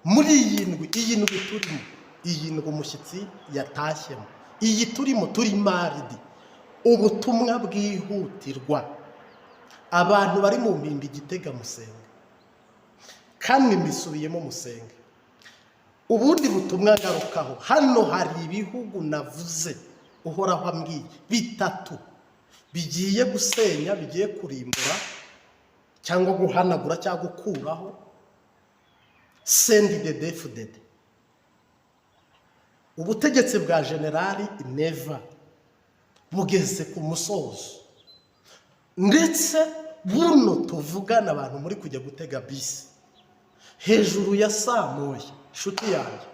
Muri iyi ndwi, iyi ndwi turimo, iyi ndwi umushyitsi yatashyemo, iyi turimo, turi mardi. Ubutumwa bwihutirwa: abantu bari mu Mpimba, Igitega, musenge. Kandi mbisubiyemo, musenge. Ubundi butumwa ngarukaho hano, hari ibihugu navuze Uhoraho ambwiye bitatu bigiye gusenya, bigiye kurimbura cyangwa guhanagura cyangwa gukuraho CNDD-FDD, ubutegetsi bwa General Neva bugeze ku musozo. Ndetse buno tuvugana, abantu muri kujya gutega bisi hejuru ya saa moya, inshuti yanjye,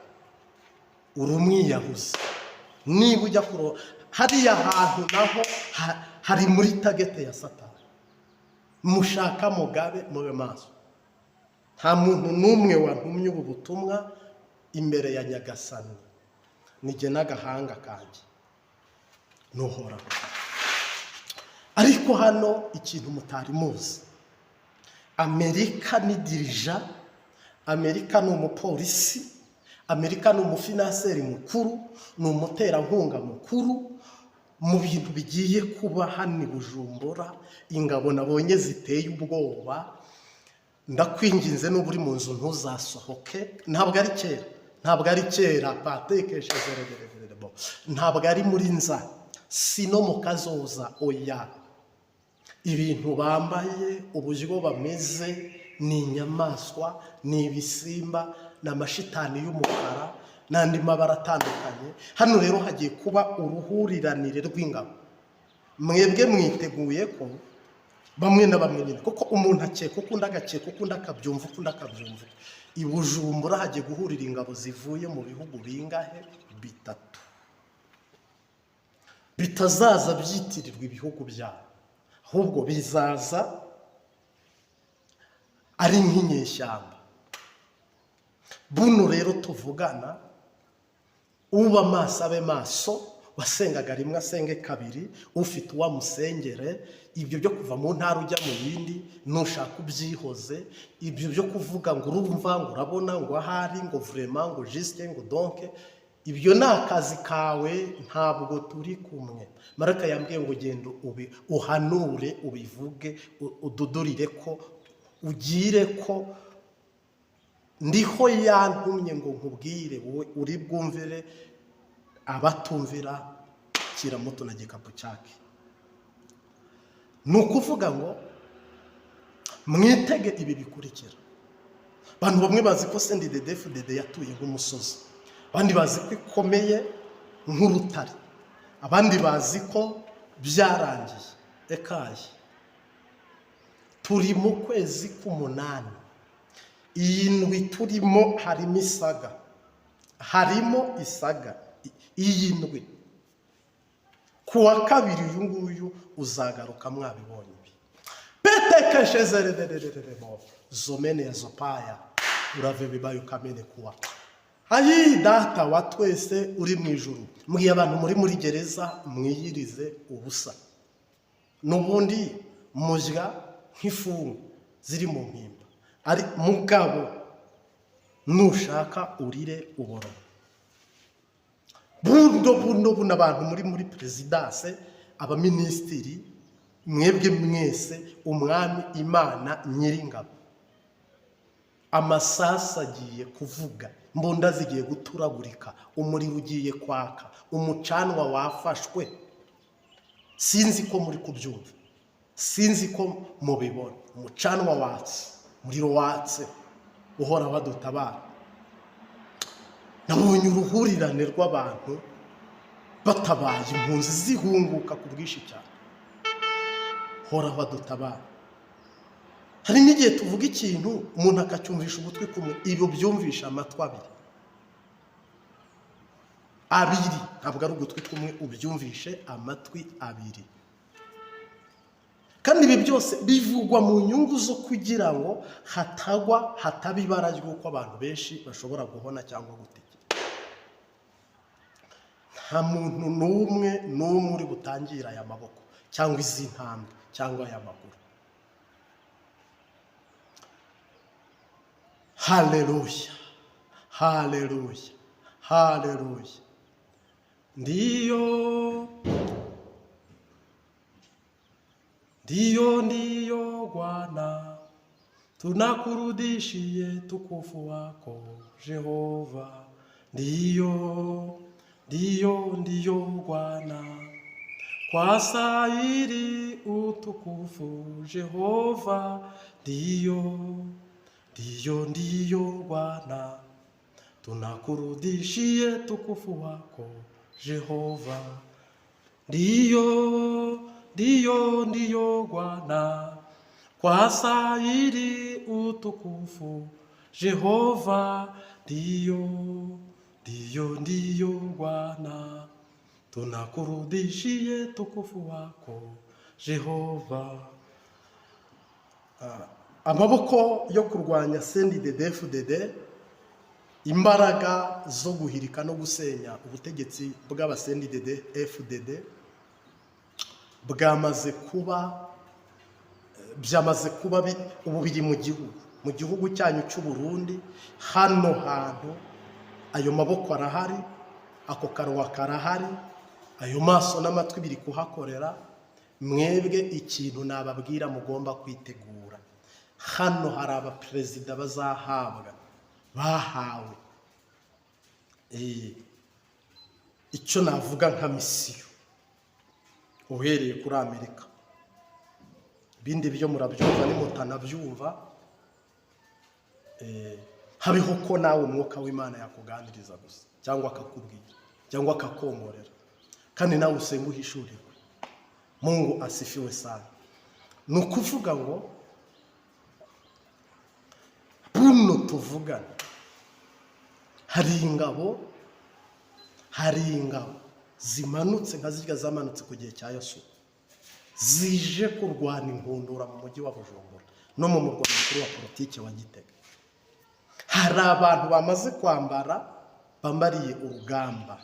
uri umwiyahuzi niba ujya kuro hariya hantu. Naho hari muri target ya Satani. Mushaka mugabe, mube maso. Nta muntu n'umwe wantumye ubu butumwa imbere ya Nyagasani, nijye n'agahanga kanjye n'Uhoraho. Ariko hano ikintu mutari muzi: Amerika ni dirigeant, Amerika ni umupolisi, Amerika ni umufinanseri mukuru, ni umuterankunga mukuru mu bintu bigiye kuba hano i Bujumbura. Ingabo nabonye ziteye ubwoba. Ndakwinginze, nuba uri mu nzu ntuzasohoke. Ntabwo ari kera, ntabwo ari kera patekesha, ntabwo ari muri nza sino mu kazoza, oya. Ibintu bambaye, uburyo bameze, ni inyamaswa, ni ibisimba, ni amashitani y'umukara n'andi mabara atandukanye. Hano rero hagiye kuba uruhuriranire rw'ingabo. Mwebwe mwiteguye ko bamwe na bamwe nyine, kuko umuntu akeka ukundi, agakeka ukundi, akabyumva ukundi, akabyumva. I Bujumbura hagiye guhurira ingabo zivuye mu bihugu bingahe? Bitatu, bitazaza byitirirwa ibihugu byabo, ahubwo bizaza ari nk'inyeshyamba. Buno rero tuvugana, uba maso abe maso, wasengaga rimwe asenge kabiri, ufite uwamusengere. Ibyo byo kuva mu ntara ujya mu yindi, nushaka ubyihoze. Ibyo byo kuvuga ngo urumva, ngo urabona, ngo ahari, ngo vraiment, ngo juste, ngo donc, ibyo ni akazi kawe, ntabwo turi kumwe. Maraka yambwiye ngo genda ubi uhanure, ubivuge, ududurire ko ugire ko ndiho yantumye ngo nkubwire wowe uri bwumvire. Abatumvira, kiramuto na gikapu cyake. Ni ukuvuga ngo mwitege ibi bikurikira. Abantu bamwe bazi ko CNDD-FDD yatuye nk'umusozi, abandi bazi ko ikomeye nk'urutare, abandi bazi ko byarangiye. Ekaye, turi mu kwezi k'umunani. Iyi ndwi turimo harimo isaga, harimo isaga. Iyi ndwi, ku wa kabiri uyu nguyu uzagaruka mwabibonye ibi petekeshezerererereremo zomene ya zopaya urave bibaye ukamene kuwa. Ayi Data wa twese uri mu ijuru, mbwiye abantu muri gereza, mwiyirize ubusa. N'ubundi murya nk'ifungu ziri mu Mpimba. Ari mugabo, nushaka urire uboroge. Buno buno buno, abantu muri présidence, abaminisitiri, mwebwe mwese, Umwami Imana Nyiringabo, amasasu agiye kuvuga, imbunda zigiye guturagurika, umuriro ugiye kwaka, umucanwa wafashwe. Sinzi ko muri kubyumva, sinzi ko mubibona. Umucanwa watse, umuriro watse. Uhora badutabara. Nabonye uruhurirane rw'abantu batabaye, impunzi zihunguka ku bwinshi cyane. Hora badutabara. Hari n'igihe tuvuga ikintu umuntu akacyumvisha ugutwi kumwe, ibyo byumvisha amatwi abiri abiri, ntabwo ari ugutwi kumwe, ubyumvishe amatwi abiri. Kandi ibi byose bivugwa mu nyungu zo kugira ngo hatagwa, hataba ibara ry'uko abantu benshi bashobora guhona cyangwa gutekera. Nta muntu n'umwe n'umwe uri butangire aya maboko cyangwa izi ntambwe cyangwa aya maguru. Haleluya, Haleluya, haleluya! Ndiyo, ndiyo, ndiyo Bwana, tunakurudishie tukufu wako Jehova. Ndiyo, ndiyo, ndiyo Bwana, kwa sairi utukufu Jehova. Ndiyo, ndiyo, ndiyo Bwana, tunakurudishie tukufu wako Jehova. Ndiyo, ndiyo, ndiyo Bwana, kwa sairi utukufu Jehova. Ndiyo, ndiyo, ndiyo Bwana, tunakurudishie tukufu wako Jehova. Amaboko yo kurwanya CNDD-FDD, imbaraga zo guhirika no gusenya ubutegetsi bw'aba CNDD-FDD bwamaze kuba, byamaze kuba, ubu biri mu gihugu cyanyu cy'u Burundi. Hano hantu ayo maboko arahari, ako kanwa karahari, ayo maso n'amatwi biri kuhakorera. Mwebwe ikintu nababwira, mugomba kwitegura. Hano hari abaperezida bazahabwa, bahawe icyo navuga nka mission, uhereye kuri Amerika. Ibindi byo murabyumva, nimutanabyumva, habeho ko nawe Umwuka w'Imana yakuganiriza gusa, cyangwa akakubwira, cyangwa akakongorera, kandi nawe usenga uhishurirwe. Mungu asifiwe sana. Ni ukuvuga ngo buno tuvugana hari ingabo zimanutse nka zirya zamanutse ku gihe cya Yosuwa, zije kurwana inkundura mu mujyi wa Bujumbura no mu murwa mukuru wa politiki wa Gitega. Hari abantu bamaze kwambara, bambariye urugamba,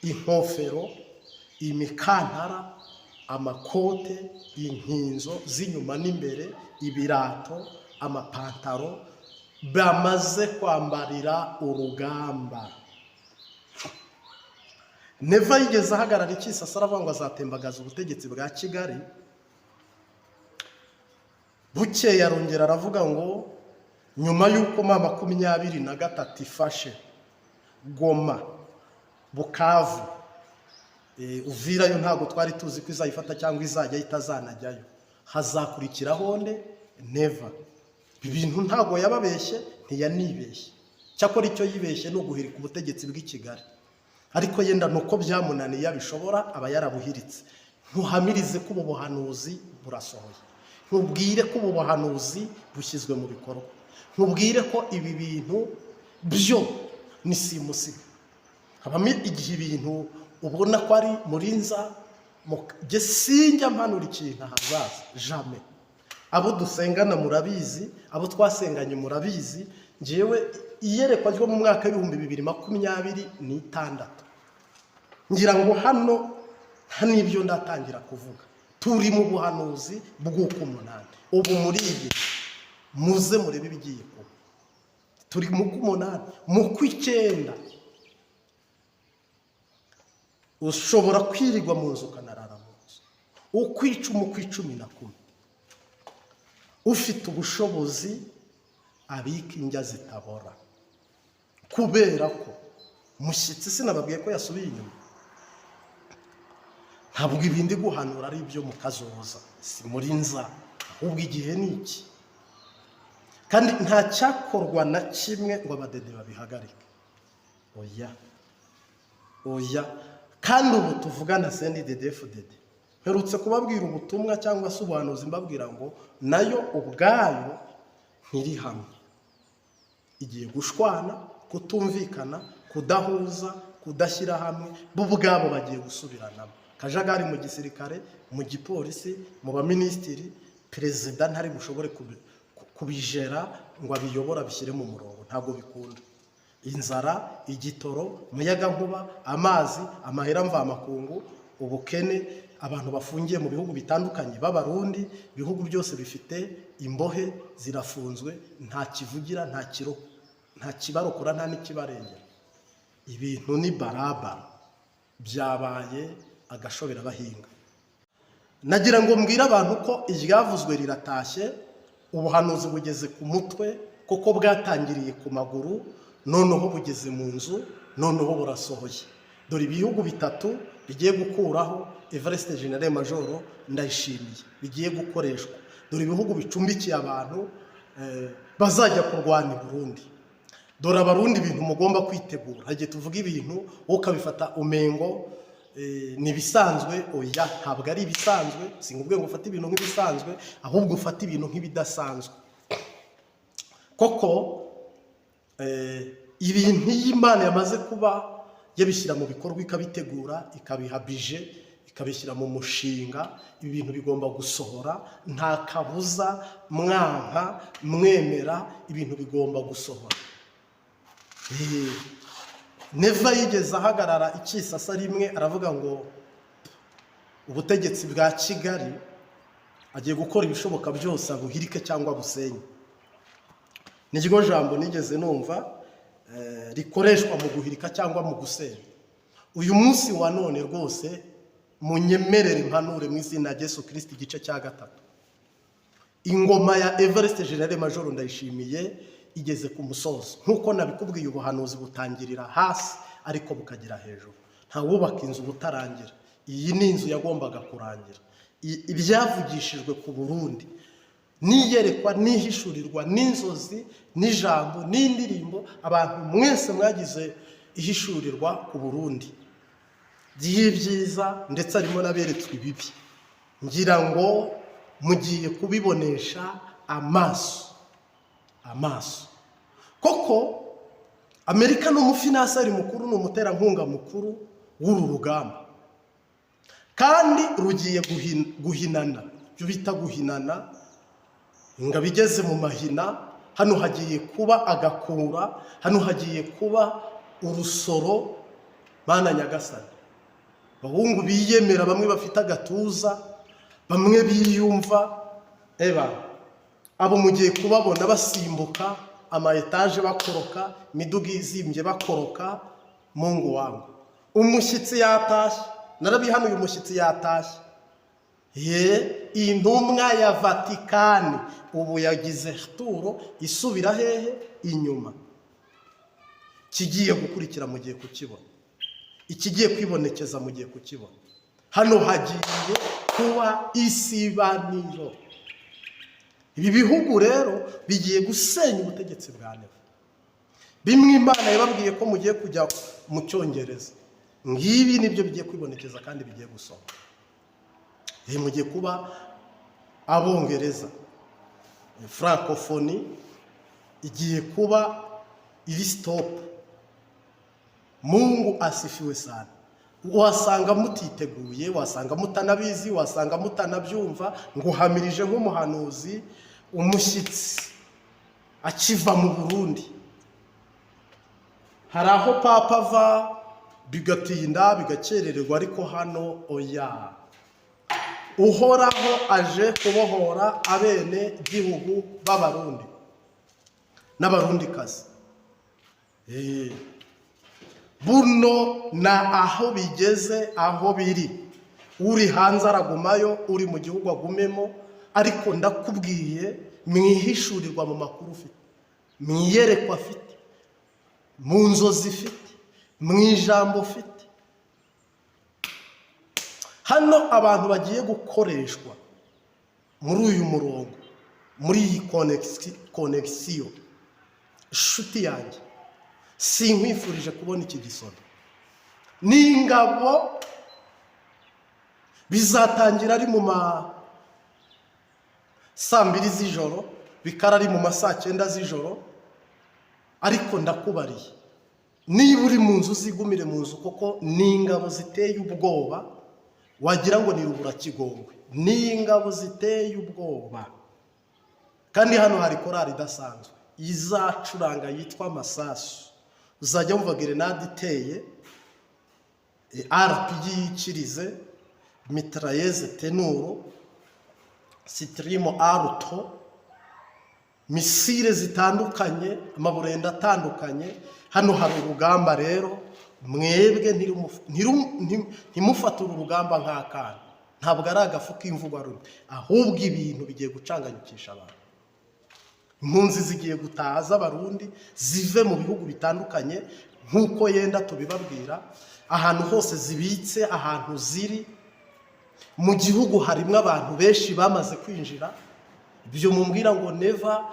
inkofero, imikantara, amakote, inkinzo z'inyuma n'imbere, ibirato, amapantaro, bamaze kwambarira urugamba. Neva yigeze ahagarara ikisasa, aravuga ngo azatembagaza ubutegetsi bwa Kigali. Bukeye arongera aravuga ngo nyuma y'uko M23 ifashe Goma, Bukavu, Uvira yo ntabwo twari tuzi ko izayifata cyangwa izajya itazanajyayo, hazakurikiraho nde? Neva. Ibi bintu ntabwo yababeshye, ntiyanibeshye. Cyakora icyo yibeshye ni uguhirika ubutegetsi bw'i Kigali, ariko yenda ni uko byamunaniye, abishobora aba yarabuhiritse. Ntuhamirize ko ubu buhanuzi burasohoye, ntubwire ko ubu buhanuzi bushyizwe mu bikorwa, ntubwire ko ibi bintu byo ni simusiga. Habamo igihe ibintu ubona ko ari muri nza. Jye sinjya mpanura ikintu ahazaza, jamais. Abo dusengana murabizi, abo twasenganye murabizi. Ngewe iyerekwa ryo mu mwaka w'2026, ngira ngo hano nta n'ibyo ndatangira kuvuga. Turi mu buhanuzi bw'uko umunani ubu muri iyi, muze murebe ibigiye kuba. Turi mu k'umunani, mu kw'icyenda ushobora kwirirwa mu nzu, ukanarara mu nzu. Ukw'icumi, ukw'icumi na kumwe, ufite ubushobozi abika indya zitabora, kubera ko mushyitsi sinababwiye ko yasubiye inyuma. Ntabwo ibindi guhanura ari ibyo mu kazoza, si muri nza, ahubwo igihe ni iki, kandi nta cyakorwa na kimwe ngo abadede babihagarike. Oya, oya! Kandi ubu tuvugana, CNDD-FDD, mperutse kubabwira ubutumwa cyangwa se ubuhanuzi, mbabwira ngo nayo ubwayo ntiri hamwe, igiye gushwana, kutumvikana, kudahuza, kudashyira hamwe. Bo ubwabo bagiye gusubiranamo, kajagari mu gisirikare, mu gipolisi, mu baminisitiri. Perezida ntari bushobore kubijera ngo abiyobore, abishyire mu murongo, ntabwo bikunda. Inzara, igitoro, umuyagankuba, amazi, amahera mvamakungu, ubukene, abantu bafungiye mu bihugu bitandukanye b'Abarundi, ibihugu byose bifite imbohe zirafunzwe, nta kivugira, nta kiro, nta kirokora. Nta kibarokora, nta n'ikibarengera. Ibintu ni barabara, byabaye agashobera bahinga. Nagira ngo mbwire abantu ko iryavuzwe riratashye. Ubuhanuzi bugeze ku mutwe, kuko bwatangiriye ku maguru, noneho bugeze mu nzu, noneho burasohoye. Dore ibihugu bitatu bigiye gukuraho Evariste Général Major Ndayishimiye, bigiye gukoreshwa. Dore ibihugu bicumbikiye abantu bazajya kurwana i Burundi. Dore Abarundi, ibintu mugomba kwitegura. Hari igihe tuvuga ibintu, wowe ukabifata umengo ni ibisanzwe. Oya, ntabwo ari ibisanzwe. Si ngombwa ngo ufate ibintu nk'ibisanzwe, ahubwo ufate ibintu nk'ibidasanzwe. Koko ibintu iyo Imana yamaze kuba yabishyira mu bikorwa, ikabitegura, ikabiha bije, ikabishyira mu mushinga, ibi bintu bigomba gusohora nta kabuza. Mwanka mwemera, ibintu bigomba gusohora. Neva yigeze ahagarara ikisasa rimwe, aravuga ngo ubutegetsi bwa Kigali agiye gukora ibishoboka byose abuhirike cyangwa busenye. Niryo jambo nigeze numva rikoreshwa mu guhirika cyangwa mu gusenya. Uyu munsi wa none rwose munyemerere impanure mu izina rya Yesu Kirisiti, igice cya gatatu. Ingoma ya Evariste Général Major Ndayishimiye igeze ku musozo. Nk'uko nabikubwiye, ubuhanuzi butangirira hasi ariko bukagera hejuru. Ntawubaka inzu butarangira. Iyi ni inzu yagombaga kurangira. Ibyavugishijwe ku Burundi n'iyerekwa n'ihishurirwa n'inzozi n'ijambo n'indirimbo, abantu mwese mwagize ihishurirwa ku Burundi by'ibyiza, ndetse harimo n'aberetswe ibibi, ngira ngo mugiye kubibonesha amaso amaso. Koko Amerika ni umufinanseri mukuru, ni umuterankunga mukuru w'uru rugamba, kandi rugiye guhinana, ibyo bita guhinana. Ingabo igeze mu mahina, hano hagiye kuba agakura, hano hagiye kuba urusoro. Mana nyagasani, abahungu biyemera, bamwe bafite agatuza, bamwe biyumva, eba abo mugiye kubabona basimbuka ama étage, bakoroka imiduga izimbye, bakoroka. Mungu wangu, umushyitsi yatashye! Narabihanuye, umushyitsi yatashye. Ye, intumwa ya Vatikani ubu yagize turo, isubira hehe? Inyuma. Kigiye gukurikira mugiye kukibona, ikigiye kwibonekeza mugiye kukibona. Hano hagiye kuba isibaniro. Ibi bihugu rero bigiye gusenya ubutegetsi bwa Neva. Bimwe Imana yababwiye ko mugiye kujya mu Cyongereza, ngibi nibyo bigiye kwibonekeza kandi bigiye gusoma. Mugiye kuba Abongereza, francophonie igiye kuba iri stop. Mungu asifiwe sana. Wasanga mutiteguye, wasanga mutanabizi, wasanga mutanabyumva. Nguhamirije nk'umuhanuzi, umushyitsi akiva mu Burundi, hari aho papa ava bigatinda, bigakerererwa, ariko hano oya. Uhoraho aje kubohora abene gihugu b'Abarundi n'Abarundikazi. Buno na aho bigeze, aho biri, uri hanze aragumayo, uri mu gihugu agumemo. Ariko ndakubwiye, mwihishurirwa mu makuru ufite, mu iyerekwa afite, mu nzozi ifite, mu ijambo ufite, hano abantu bagiye gukoreshwa muri uyu murongo, muri iyi connexion. Inshuti yanjye, sinkwifurije kubona iki gisodo. Ni ingabo, bizatangira ari mu ma saa 2 z'ijoro, bikara ari mu ma saa 9 z'ijoro. Ariko ndakubariye, niba uri mu nzu uzigumire mu nzu, kuko ni ingabo ziteye ubwoba, wagira ngo ni ruburakigongwe. Ni ingabo ziteye ubwoba. Kandi hano hari korari idasanzwe izacuranga yitwa Amasasu. Uzajya wumva grenade iteye, RPG yikirize, mitrailleuse, ténor, sitirimo, alto. Missile zitandukanye, amaburenda atandukanye. Hano hari urugamba rero. Mwebwe ntimufate uru rugamba nk'akana. Ntabwo ari agafu k'imvugo rumwe, ahubwo ibintu bigiye gucanganyikisha abantu. Impunzi zigiye gutaha z'Abarundi, zive mu bihugu bitandukanye nk'uko yenda tubibabwira, ahantu hose zibitse, ahantu ziri mu gihugu. Harimo abantu benshi bamaze kwinjira. Ibyo mumbwira ngo Neva,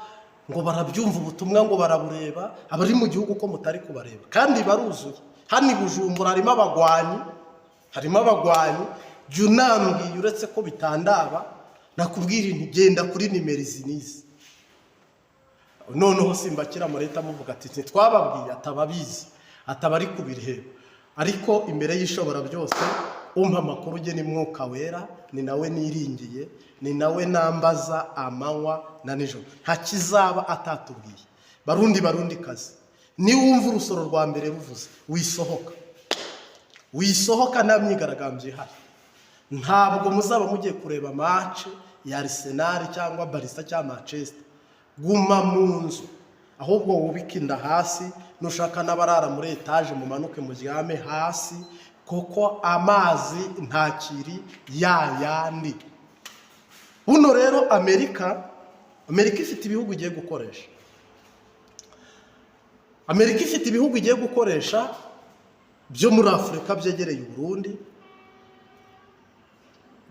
ngo barabyumva ubutumwa, ngo barabureba, abari mu gihugu ko mutari kubareba kandi baruzuye. Hano i Bujumbura harimo abagwanyi, harimo abagwanyi. Jya unambwiye, uretse ko bitandaba, nakubwira inti: "Genda kuri nimero izi n'izi." Noneho simbakira murahita muvuga ati: "Ntitwababwiye?" Atababizi, ataba ari kubireba. Ariko imbere y'Ishobora byose, umpa amakuru ujye ni Mwuka Wera, ni nawe niringiye, ni nawe nambaza amanywa na nijoro. Nta kizaba atatubwiye. Barundi, Barundi kazi, niwumva urusoro rwa mbere ruvuze, wisohoka, wisohoka. Nta myigaragambyo ihari. Ntabwo muzaba mugiye kureba match ya Arsenal cyangwa Barca cyangwa Manchester. Guma mu nzu, ahubwo wubike inda hasi. Nushaka n'abarara muri etaje, mumanuke muryame hasi, kuko amazi ntakiri ya yandi. Buno rero Amerika ifite ibihugu igiye gukoresha. Amerika ifite ibihugu igiye gukoresha byo muri Afurika byegereye Uburundi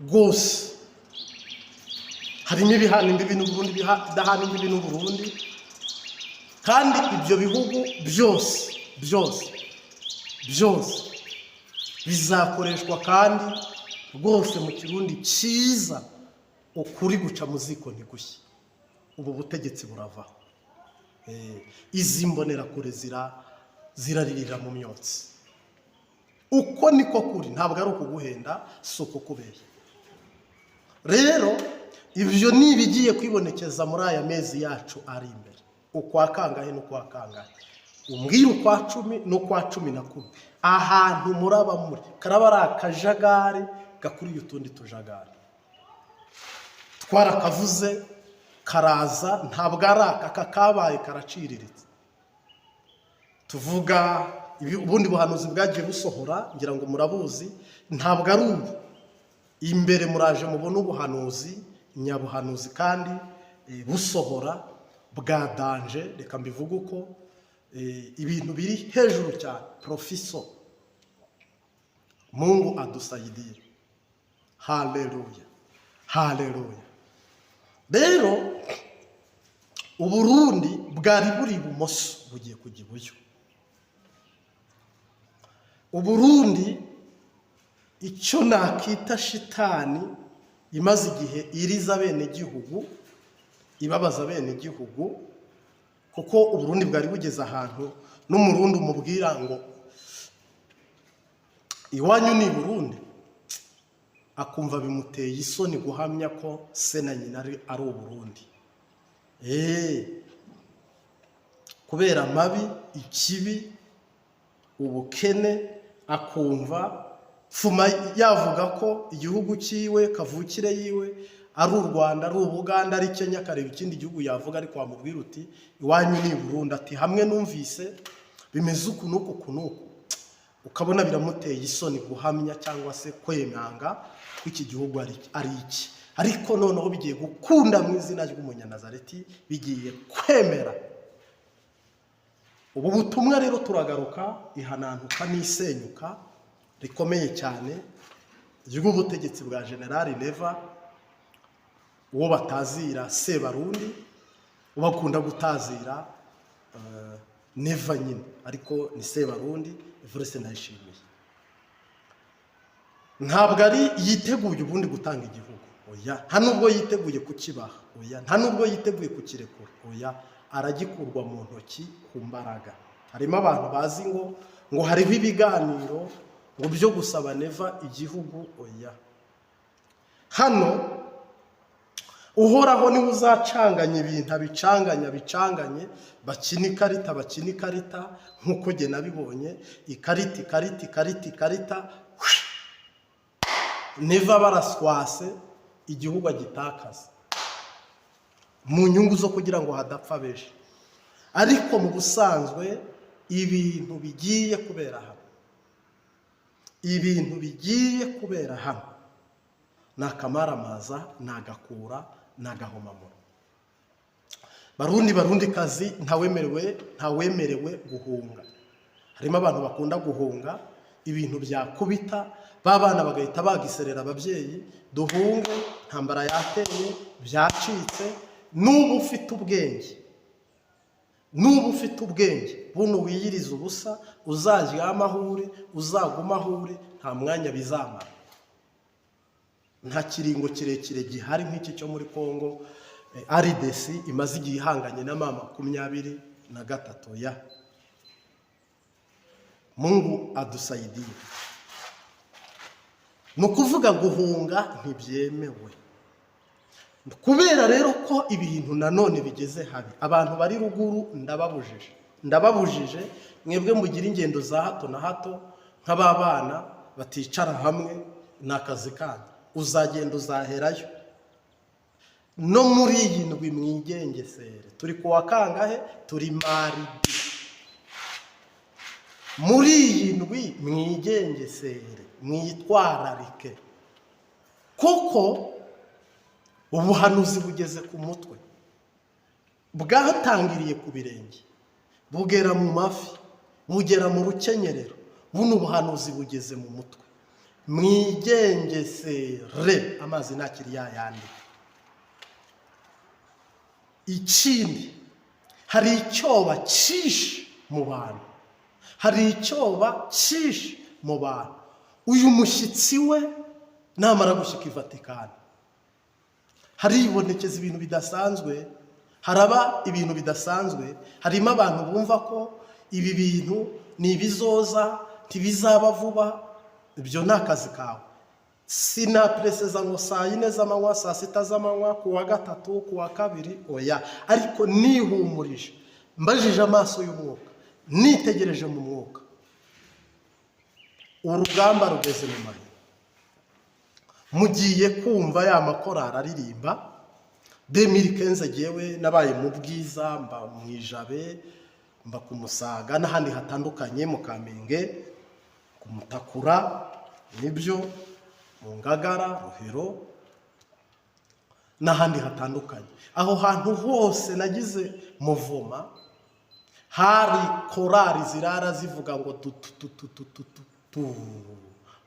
rwose. Harimo ibihana imbibi n'Uburundi, bidahana imbibi n'Uburundi. Kandi ibyo bihugu byose, byose, byose bizakoreshwa. Kandi rwose mu Kirundi cyiza, ukuri guca mu ziko ntigushye. Ubu butegetsi buravaho. Izi mbonerakure ziraririra mu myotsi. Uko niko kuri, ntabwo ari ukuguhenda, si ukukubeshya. Rero ibyo ni ibigiye kwibonekeza muri aya mezi yacu ari imbere. Ukwa kangahe n'ukwa kangahe? Umbwire, ukwa 10 n'ukwa 11. Ahantu muraba muri karaba ari akajagari gakuriye utundi tujagari. Twarakavuze karaza. Ntabwo ari aka kabaye, karaciriritse. Tuvuga ubundi buhanuzi bwagiye busohora, ngira ngo murabuzi. Ntabwo ari ubu. Imbere muraje mubone ubuhanuzi nyabuhanuzi kandi busohora bwa danger. Reka mbivuge uko, ibintu biri hejuru cyane. Professor, Mungu atusaidie. Haleluya, haleluya. Rero Uburundi bwari buri ibumoso, bugiye kujya iburyo. Uburundi, icyo nakita shitani imaze igihe iriza abenegihugu, ibabaza abenegihugu, kuko Uburundi bwari bugeze ahantu n'Umurundi umubwira ngo iwanyu ni i Burundi, akumva bimuteye isoni guhamya ko se na nyina ari Uburundi. Kubera amabi, ikibi, ubukene, akumva fuma yavuga ko igihugu cyiwe kavukire yiwe ari u Rwanda, ari Ubuganda, ari Kenya, akareba ikindi gihugu yavuga. Ariko wamubwira uti: "Iwanyu ni i Burundi," ati: "Hamwe numvise bimeze uku n'uku, uku n'uku," ukabona biramuteye isoni guhamya cyangwa se kwemanga ko iki gihugu ari iki. Ariko noneho bigiye gukunda mu izina ry'Umunyanazareti, bigiye kwemera. Ubu butumwa rero turagaruka ihanantuka n'isenyuka rikomeye cyane ry'ubutegetsi bwa Generali Neva, uwo batazira Sebarundi, bakunda gutazira Neva nyine, ariko ni Sebarundi Evariste Ndayishimiye. Ntabwo ari yiteguye ubundi gutanga igihugu, oya. Nta nubwo yiteguye kukibaha, oya. Nta nubwo yiteguye kukirekura, oya. Aragikurwa mu ntoki ku mbaraga. Harimo abantu bazi ngo hariho ibiganiro ngo byo gusaba Neva igihugu, oya. Hano Uhoraho niwe uzacanganya ibintu, abicanganya, abicanganye. Bakina ikarita, bakina ikarita nk'uko jye nabibonye. Ikarita, ikarita, ikarita, ikarita. Neva baraswase, igihugu agitakaza. Mu nyungu zo kugira ngo hadapfa benshi. Ariko mu busanzwe ibintu bigiye kubera hano, ibintu bigiye kubera hano ni akamaramaza, ni agakura, ni agahomamunwa. Barundi, Barundi kazi, ntawemerewe guhunga. Harimo abantu bakunda guhunga ibintu byakubita, ba bana bagahita bagiserera ababyeyi: "Duhunge, ntambara yateye, byacitse." N'uba ufite ubwenge, n'uba ufite ubwenge buno wiyiriza ubusa, uzaryama aho uri, uzaguma aho uri, nta mwanya bizamara. Nta kiringo kirekire gihari nk'iki cyo muri Congo RDC imaze igihe ihanganye na M23 ya Mungu adusaidie. Ni ukuvuga guhunga ntibyemewe. Kubera rero ko ibintu nanone bigeze habi, abantu bari ruguru ndababujije, ndababujije. Mwebwe mugira ingendo za hato na hato nk'ababana baticara hamwe, ni akazi kanyu, uzagenda uzaherayo. No muri iyi ndwi mwigengesere. Turi ku wa kangahe? Turi mardi. Muri iyi ndwi mwigengesere, mwitwararike, kuko ubuhanuzi bugeze ku mutwe. Bwatangiriye ku birenge, bugera mu mavi, bugera mu rukenyerero, buno buhanuzi bugeze mu mutwe. Mwigengesere, amazi ntakiri yayandi. Ikindi, hari icyoba cyinshi mu bantu, hari icyoba cyinshi mu bantu. Uyu mushyitsi we namara gushyika i Vatikani, haribonekeza ibintu bidasanzwe, haraba ibintu bidasanzwe. Harimo abantu bumva ko ibi bintu ni ibizoza, ntibizaba vuba. Ibyo ni akazi kawe. Sinapereseza ngo saa 4 z'amanywa, saa 6 z'amanywa, ku wa gatatu, ku wa kabiri, oya. Ariko nihumurije, mbajije amaso y'umwuka, nitegereje mu mwuka, urugamba rugeze mu mahina. Mugiye kumva ya makorari aririmba 2015. Jyewe nabaye mu Bwiza, mba mu Ijabe, mba ku Musaga n'ahandi hatandukanye, mu Kamenge, ku Mutakura, nibyo, mu Ngagara, Rohero n'ahandi hatandukanye. Aho hantu hose nagize muvoma, hari korari zirara zivuga ngo tu tu tu tu tu tu tu tu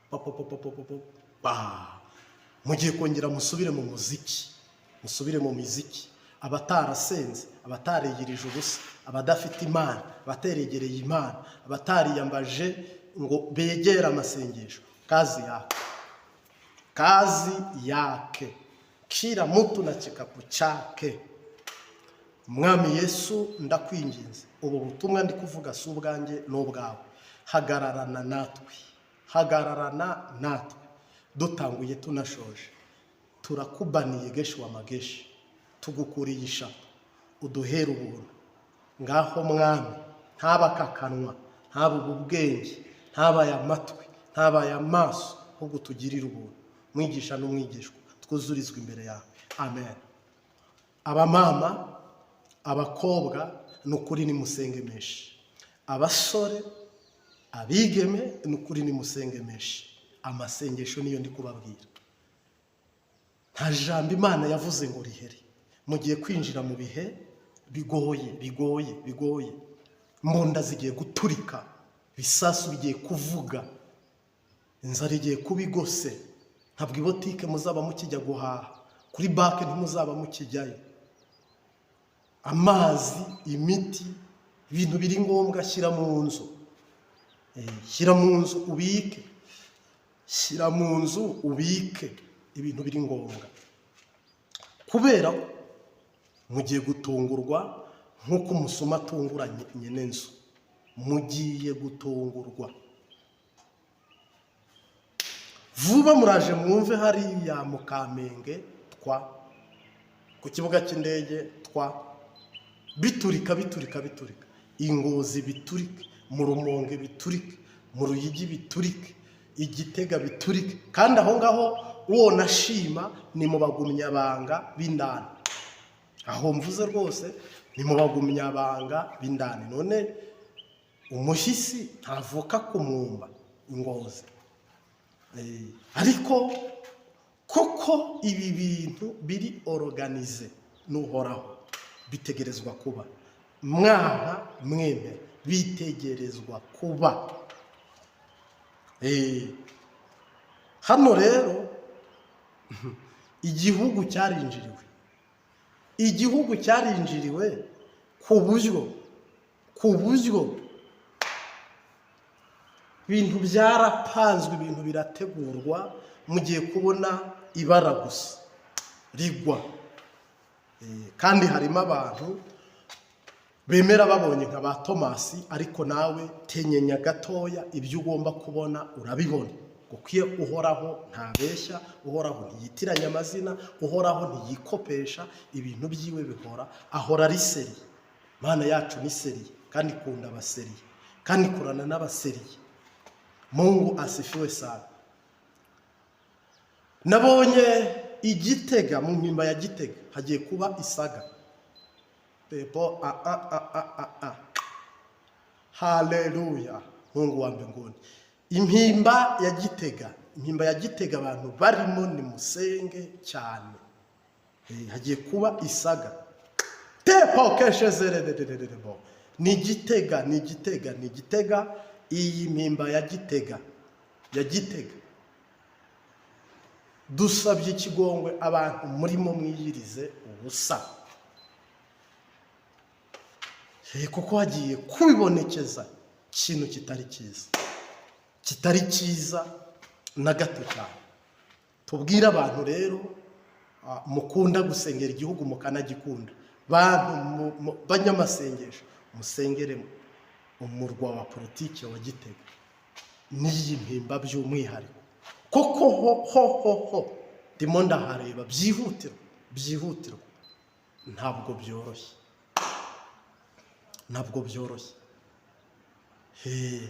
pa pa pa pa pa pa pa pa. Mugiye kongera musubire mu muziki, musubire mu miziki. Abatarasenze, abatariyirije ubusa, abadafite Imana, abateregereye Imana, abatariyambaje ngo begere amasengesho, kazi yake, kazi yake, kila mtu na kikapu chake. Mwami Yesu, ndakwinginze, ubu butumwa ndi kuvuga si ubwanjye n'ubwawe. Hagararana natwe, hagararana natwe, dutanguye tunashoje. Turakubaniye geshi wa mageshi, tugukuriye ishapo, uduhere ubuntu. Ngaho Mwami, ntaba aka kanwa, ntaba ubu bwenge, ntaba aya matwi, ntaba aya maso, ahubwo tugirire ubuntu, mwigisha n'umwigishwa, twuzurizwe imbere yawe. Amen. Abamama, abakobwa, ni ukuri nimusenge menshi. Abasore, abigeme, ni ukuri nimusenge menshi. Amasengesho niyo ndi kubabwira. Nta jambo Imana yavuze ngo rihere. Mugiye kwinjira mu bihe bigoye, bigoye, bigoye. Mbunda zigiye guturika, ibisasu bigiye kuvuga, inzara igiye kuba igose. Ntabwo ibotike muzaba mukijya guhaha, kuri banki ntimuzaba mukijyayo. Amazi, imiti, ibintu biri ngombwa, shyira mu nzu. Shyira mu nzu ubike, shyira mu nzu ubike ibintu biri ngombwa, kubera ko mugiye gutungurwa nk'uko umusuma atungura nyine inzu. Mugiye gutungurwa vuba. Muraje mwumve hariya mu Kamenge twa ku kibuga cy'indege twa biturika, biturika, biturika, i Ngozi biturike, mu Rumonge biturike, mu Ruyigi biturike, i Gitega biturike. Kandi aho ngaho uwo nashima ni mu bagumyabanga b'indani. Aho mvuze rwose ni mu bagumyabanga b'indani. None umuhisi ntavuka ku mwumba ingozi. Ariko koko ibi bintu biri organisé n'Uhoraho, bitegerezwa kuba, mwana mwemera, bitegerezwa kuba. Hano rero igihugu cyarinjiriwe, igihugu cyarinjiriwe ku buryo ibintu byarapanzwe, ibintu birategurwa, mugiye kubona ibara gusa rigwa. Kandi harimo abantu bemera babonye nka ba Tomasi, ariko nawe tenyenya gatoya, ibyo ugomba kubona urabibona, kuko iyo Uhoraho ntabeshya, Uhoraho ntiyitiranya amazina, Uhoraho ntiyikopesha, ibintu byiwe bihora, ahora ari sérieux. Mana yacu ni sérieux, kandi ikunda aba sérieux, kandi ikorana n'aba sérieux. Mungu asifiwe sana. Nabonye igitega, mu Mpimba ya Gitega hagiye kuba isaga pepo a a a a a a. Haleluya, Mungu wa mbinguni. Impimba ya Gitega, Impimba ya Gitega, abantu barimo nimusenge cyane. Hagiye kuba isaga tepo keshezerederederebo. Ni Gitega, ni Gitega, ni Gitega. Iyi Mpimba ya Gitega, ya Gitega, dusabye ikigongwe abantu murimo mwiyirize ubusa. Kuko hagiye kubibonekeza ikintu kitari cyiza, kitari cyiza na gato cyane. Tubwire abantu rero, mukunda gusengera igihugu, mukanagikunda, bantu banyamasengesho, musengere umurwa wa politiki wa Gitega n'iyi Mpimba by'umwihariko, koko ho ho ho ho ndimo ndahareba byihutirwa, byihutirwa. Ntabwo byoroshye, ntabwo byoroshye. He.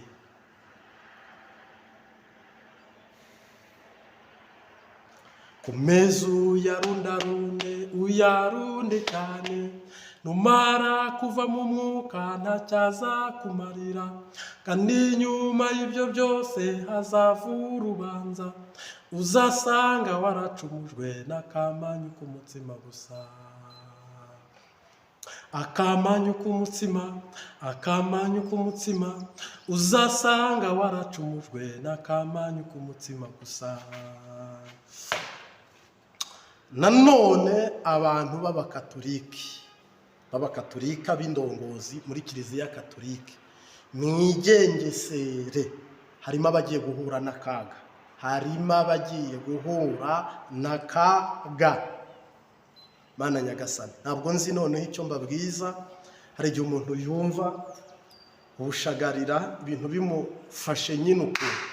Komeza uyarundarunde, uyarunde cyane, numara kuva mu mwuka ntacyazakumarira, kandi nyuma y'ibyo byose hazava urubanza, uzasanga waracumujwe n'akamanyu k'umutsima gusa. Akamanyu k'umutsima, akamanyu k'umutsima, uzasanga waracumujwe n'akamanyu k'umutsima gusa. Nanone abantu b'abakatoliki, b'abakatolika b'indongozi muri Kiliziya Katolike, mwigengesere, harimo abagiye guhura n'akaga, harimo abagiye guhura n'akaga. Mana nyagasani, ntabwo nzi noneho icyo mbabwiza. Hari igihe umuntu yumva ubushagarira, ibintu bimufashe nyine ukuntu.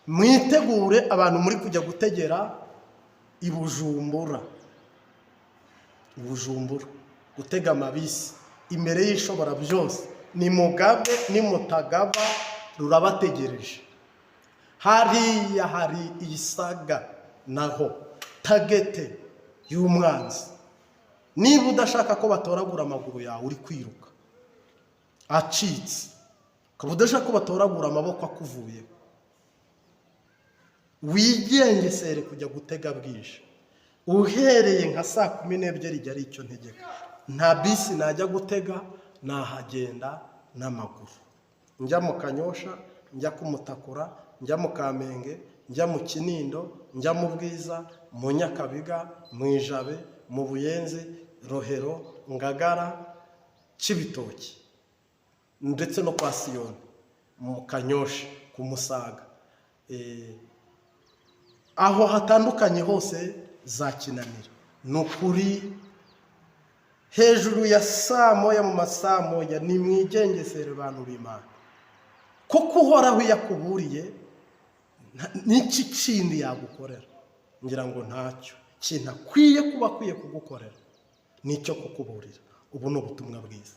Mwitegure, abantu muri kujya gutegera i Bujumbura, i Bujumbura gutega amabisi, imbere y'Ishobora byose nimugabe, nimutagaba rurabategereje. Hariya hari isaga naho target y'umwanzi. Niba udashaka ko batoragura amaguru yawe uri kwiruka acitse, ukaba udashaka ko batoragura amaboko akuvuye, wigengesere kujya gutega bwije, uhereye nka saa 12 ijya ari icyo ntegeka. Nta bisi najya gutega, nahagenda n'amaguru, njya mu Kanyosha, njya kumutakura, njya mu Kamenge, njya mu Kinindo, njya mu Bwiza, mu Nyakabiga, mu Ijabe, mu Buyenzi, Rohero, Ngagara, Kibitoki, ndetse no kwa Siyoni mu Kanyosha, ku Musaga, aho hatandukanye hose za Kinanira. Ni ukuri, hejuru ya saa 1, mu ma saa 1, ni mwigengesere, bantu b'Imana, kuko Uhoraho iyo akuburiye, n'iki kindi yagukorera? Ngira ngo ntacyo kintu akwiye kuba akwiye kugukorera nicyo kukuburira. Ubu ni ubutumwa bwiza.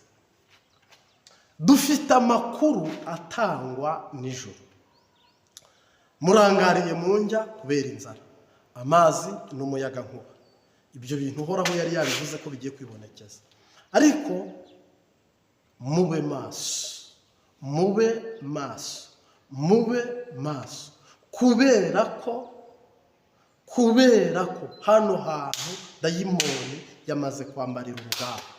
Dufite amakuru atangwa nijoro. Murangariye mu njya kubera inzara, amazi n'umuyagankuba. Ibyo bintu Uhoraho yari yabivuze ko bigiye kwibonekeza. Ariko mube maso, mube maso, mube maso, kubera ko hano hantu dayimoni yamaze kwambarira urugamba,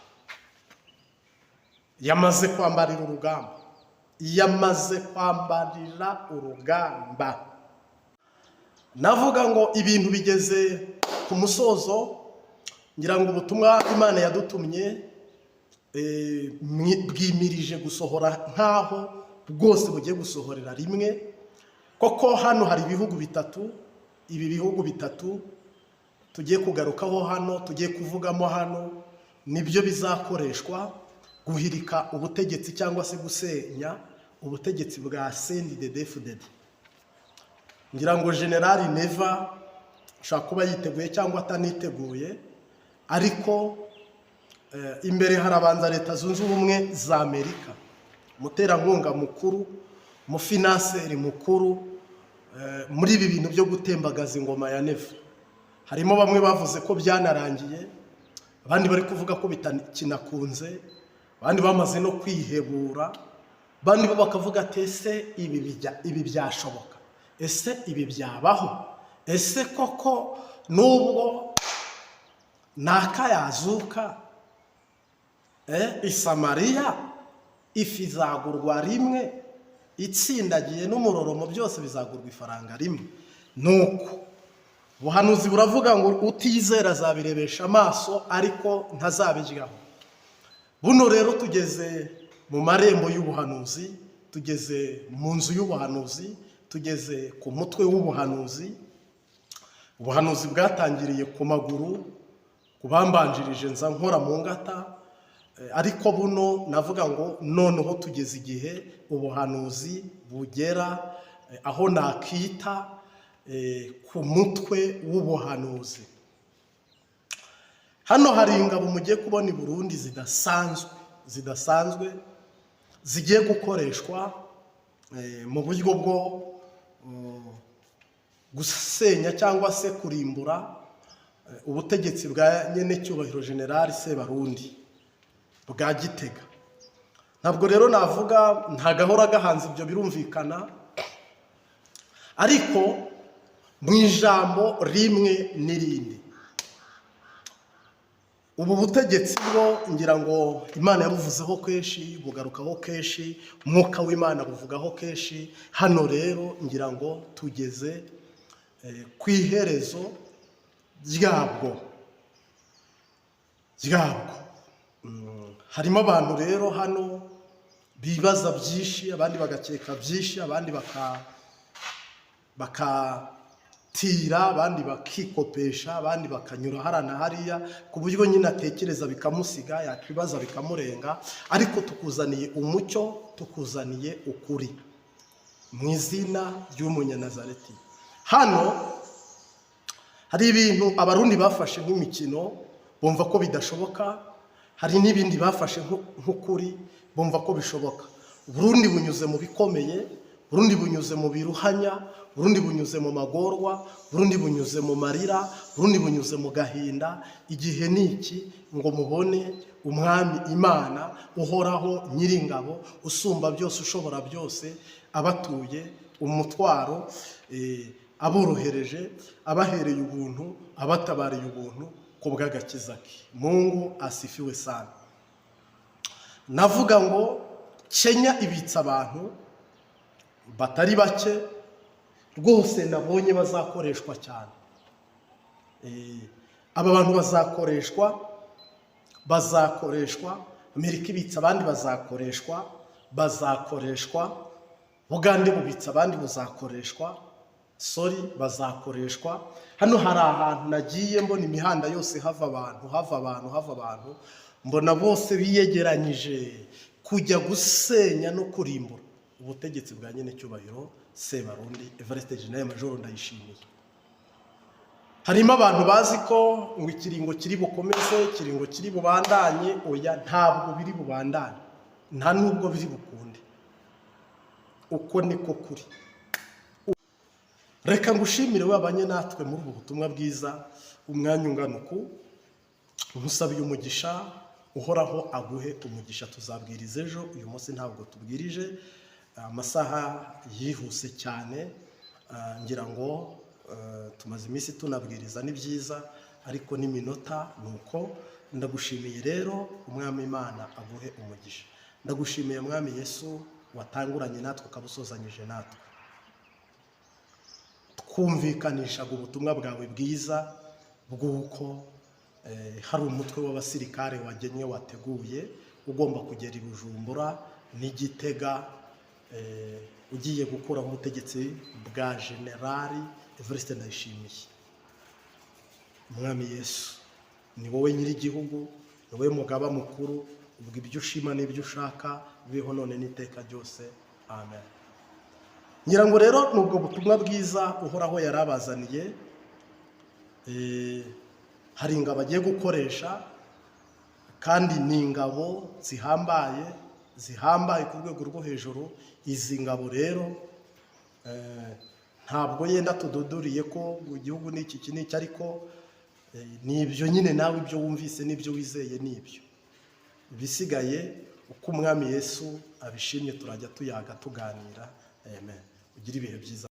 yamaze kwambarira urugamba, yamaze kwambarira urugamba. Navuga ngo ibintu bigeze ku musozo. Ngira ngo ubutumwa Imana yadutumye bwimirije gusohora, nk'aho bwose bugiye gusohorera rimwe koko. Hano hari ibihugu bitatu. Ibi bihugu bitatu tugiye kugarukaho hano, tugiye kuvugamo hano, nibyo bizakoreshwa guhirika ubutegetsi cyangwa se gusenya ubutegetsi bwa CNDD-FDD. Ngira ngo Generali Neva ashobora kuba yiteguye cyangwa ataniteguye, ariko imbere harabanza Leta Zunze Ubumwe za Amerika, umuterankunga mukuru, umufinanseri mukuru muri ibi bintu byo gutembagaza ingoma ya Neva. Harimo bamwe bavuze ko byanarangiye, abandi bari kuvuga ko bitakinakunze, abandi bamaze no kwihebura, abandi bo bakavuga ati: "Ese ibi byashoboka? Ese ibi byabaho? Ese koko nubwo naka yazuka i Samariya, ifi izagurwa rimwe itsindagiye n'umuroromo, byose bizagurwa ifaranga rimwe?" Nuko ubuhanuzi buravuga ngo utizera azabirebesha amaso, ariko ntazabiryaho. Buno rero tugeze mu marembo y'ubuhanuzi, tugeze mu nzu y'ubuhanuzi, tugeze ku mutwe w'ubuhanuzi. Ubuhanuzi bwatangiriye ku maguru, ku bambanjirije, nza nkora mu ngata, ariko buno navuga ngo noneho tugeze igihe ubuhanuzi bugera aho nakita ku mutwe w'ubuhanuzi. Hano hari ingabo mugiye kubona i Burundi zidasanzwe, zidasanzwe, zigiye gukoreshwa mu buryo bwo gusenya cyangwa se kurimbura ubutegetsi bwa nyenecyubahiro Generali Sebarundi bwa Gitega. Ntabwo rero navuga, nta gahora gahanze, ibyo birumvikana. Ariko mu ijambo rimwe n'irindi, ubu butegetsi bwo ngira ngo Imana yabuvuzeho kenshi, bugarukaho kenshi, Umwuka w'Imana buvugaho kenshi. Hano rero ngira ngo tugeze ku iherezo ryabwo. Harimo abantu rero hano bibaza byinshi, abandi bagakeka byinshi, abandi bakatira, abandi bakikopesha, abandi bakanyura hariya na hariya, ku buryo nyine atekereza bikamusiga, yakwibaza bikamurenga. Ariko tukuzaniye umucyo, tukuzaniye ukuri mu izina ry'Umunyanazareti. Hano hari ibintu Abarundi bafashe nk'imikino, bumva ko bidashoboka. Hari n'ibindi bafashe nk'ukuri, bumva ko bishoboka. Burundi bunyuze mu bikomeye, Burundi bunyuze mu biruhanya, Burundi bunyuze mu magorwa, Burundi bunyuze mu marira, Burundi bunyuze mu gahinda. Igihe ni iki ngo mubone Umwami Imana Uhoraho Nyiringabo, usumba byose, ushobora byose, abatuye umutwaro, aborohereje, abahereye ubuntu, abatabariye ubuntu ku bw'agakiza ke. Mungu asifiwe sana. Navuga ngo Kenya ibitse abantu batari bake rwose, nabonye bazakoreshwa cyane. Aba bantu bazakoreshwa. Amerika ibitse abandi, bazakoreshwa. Bugande bubitse abandi, buzakoreshwa, sorry, bazakoreshwa. Hano hari ahantu nagiye mbona imihanda yose hava abantu, hava abantu, hava abantu, mbona bose biyegeranyije kujya gusenya no kurimbura ubutegetsi bwa nyenecyubahiro Sebarundi Evariste General Majoro Ndayishimiye. Harimo abantu bazi ko ngo ikiringo kiri bukomeze, ikiringo kiri bubandanye. Oya, ntabwo biri bubandanye, nta nubwo biri bukunde. Uko niko kuri. Reka ngushimire wabanye natwe muri ubu butumwa bwiza umwanya ungana uku. Nkusabiye umugisha, Uhoraho aguhe umugisha. Tuzabwiriza ejo, uyu munsi ntabwo tubwirije, amasaha yihuse cyane. Ngira ngo tumaze iminsi tunabwiriza, ni byiza, ariko n'iminota ni uko. Ndagushimiye rero, Umwami Imana aguhe umugisha. Ndagushimiye, Mwami Yesu, watanguranye natwe ukaba usozanyije natwe. Twumvikanishaga ubutumwa bwawe bwiza bw'uko hari umutwe w'abasirikare wagennye, wateguye, ugomba kugera i Bujumbura n'Igitega, ugiye gukuraho ubutegetsi bwa Generali Evariste Ndayishimiye. Umwami Yesu, ni wowe nyir'igihugu, ni wowe mugaba mukuru. Ubwo ibyo ushima n'ibyo ushaka bibeho none n'iteka ryose, amen. Ngira ngo rero ni ubwo butumwa bwiza Uhoraho yari abazaniye. Hari ingabo agiye gukoresha, kandi ni ingabo zihambaye, zihambaye ku rwego rwo hejuru. Izi ngabo rero, ntabwo yenda tududuriye ko mu gihugu ni iki, iki n'iki, ariko ni ibyo nyine. Nawe ibyo wumvise n'ibyo wizeye ni ibyo. Ibisigaye, uko Umwami Yesu abishimye, turajya tuyaga, tuganira. Amen. Ugire ibihe byiza.